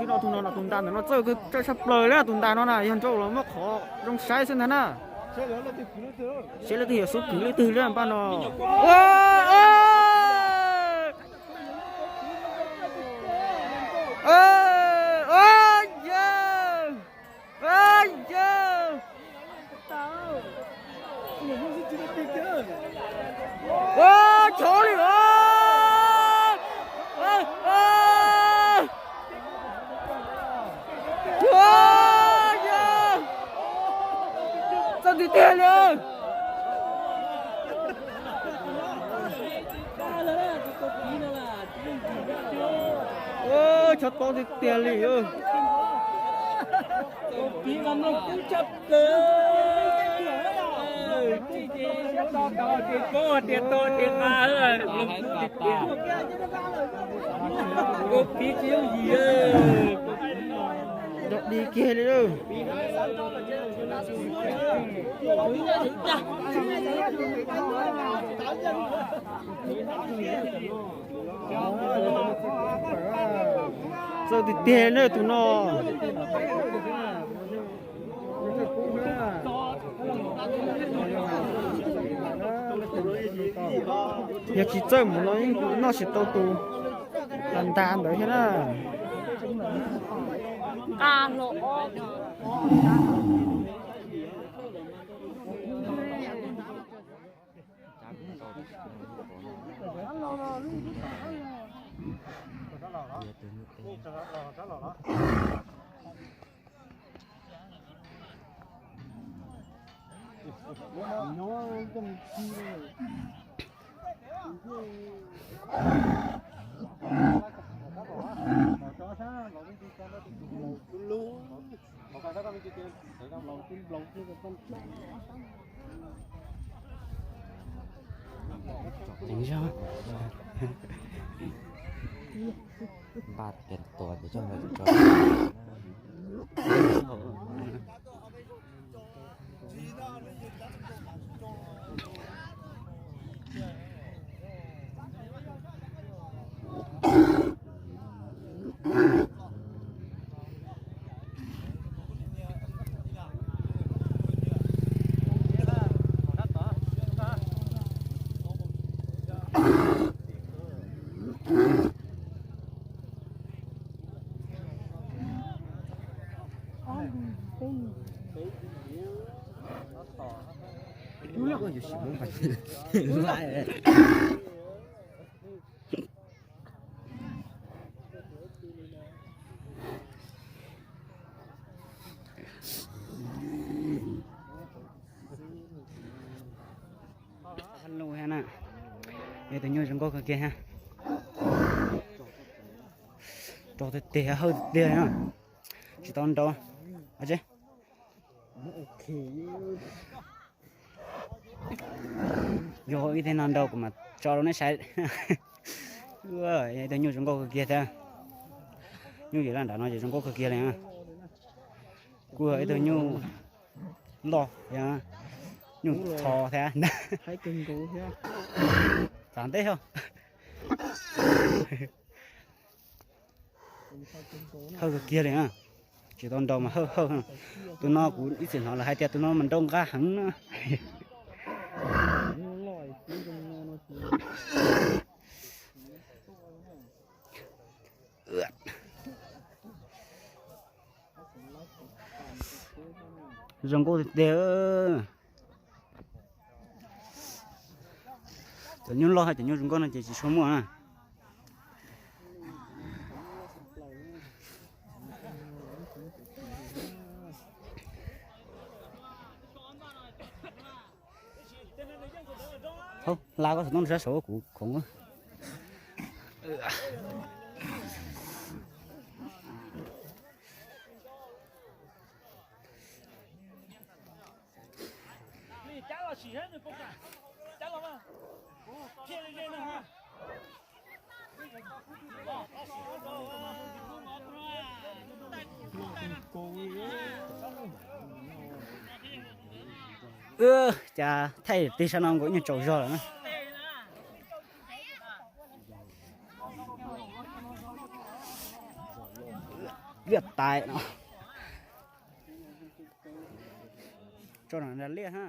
No tus no, tus ntas ntawm no txawj kawg, txawj tshaj plaws li. Tus ntas no na yog nrau los muab qhov zoo saib xwb ntag na. Saib leej twg yuav xub kwv leej twg li npaj no. Chov li os. Txawj tiag tiag li. Chov tau tiag tiag li. Dog dig kiag li lawm. Txawj tiag tiag na tus no. Yog tsis txawj mus no yeej noj tsis tau tus ntas ntawd thiab na. Npaj tes tua ces coj mus tso. Lus thiab na, yog tus nyuj zoo nkauj kawg kiag thiab. Rau tiag tiag, hawj tiag tiag na, tsis tau nrau. Yog ib teg no nrau kuv mam tso rau nej saib. Ib tug nyuj zoo nkauj kawg kiag thiab. Nyuj yim laj nram no ces zoo nkauj kawg kiag li. Kuj yog ib tug nyuj loj, nyuj txho thiab. Txav nteb os. Hawj kawg kiag li na. Tsis tau nrau mas hawj hawj. Tus no kuv ib txwm hnov lawv hais tias tus no mas nrau nqaj heev na. Zoo nkauj tiag tiag. Cov nyuj loj thiab cov nyuj zoo nkauj no ces tsis tshua muaj na. Hla koj xov tooj sab saud kuv khoov. Cas thaij tig sab no nkaus nyuag tsaus zog lawm na. Liaj tais no. Tso no liaj ha.